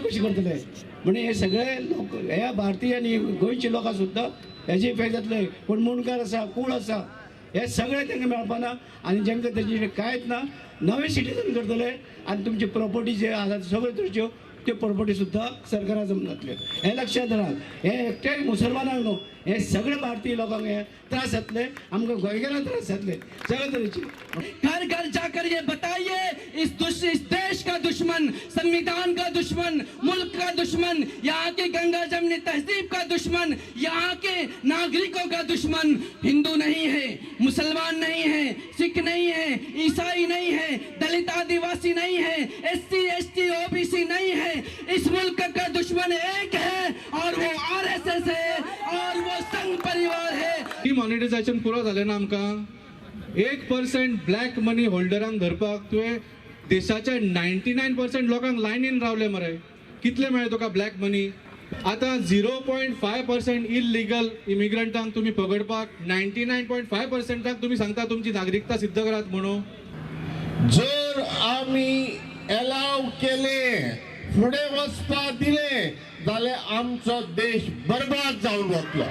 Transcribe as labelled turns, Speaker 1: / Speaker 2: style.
Speaker 1: कशी करतले म्हणजे हे सगळे लोक ह्या भारतीय आनी गोंयचे लोकां सुद्दां हेजे इफेक्ट जातले. कोण मुंडकार आसा, कूळ आसा, हे सगळे तांकां मेळपाना आनी जेंका तेजी कांयच ना, नवे सिटीजन करतले आनी तुमची प्रॉपर्टी जे आसा सगळ्यो तुमच्यो त्यो प्रॉपर्टी सुद्दां सरकारा जम जातल्यो, हें लक्षात राख. हे एकटे मुसलमानांक न्हू, हे सगळे भारतीय लोकांक हे त्रास जातले, आमकां गोंयकारांक त्रास जातले सगळे तरेचे.
Speaker 2: घर घर जाकर ये बताइए, इस देश का दुश्मन, संविधान का दुश्मन, मुल्क का दुश्मन, यहाँ के गंगा जमनी तहजीब का दुश्मन, यहाँ के नागरिकों का दुश्मन हिंदू नहीं है, मुसलमान नहीं है, सिख नहीं है, ईसाई नहीं है, दलित आदिवासी नहीं है, एससी, एसटी, ओबीसी नहीं है. इस मुल्क का दुश्मन एक है और वो आरएसएस है और वो संघ परिवार है.
Speaker 3: डिमॉनिटायझेशन पुरो जालें ना आमकां. 1% ब्लॅक मनी होल्डरांक धरपाक तुवें देशाच्या 99% लोकांक लायनीन रावले मरे. कितले मेळ्ळे तुका ब्लॅक मनी? आतां 0.5% इलिगल इमिग्रंटांक तुमी पकडपाक 99.5%ांक तुमी सांगता तुमची नागरिकता सिद्ध करात म्हणून.
Speaker 4: जर आमी एलाव केले, फुडें वचपाक दिले जाल्यार आमचो देश बर्बाद जावन वतलो.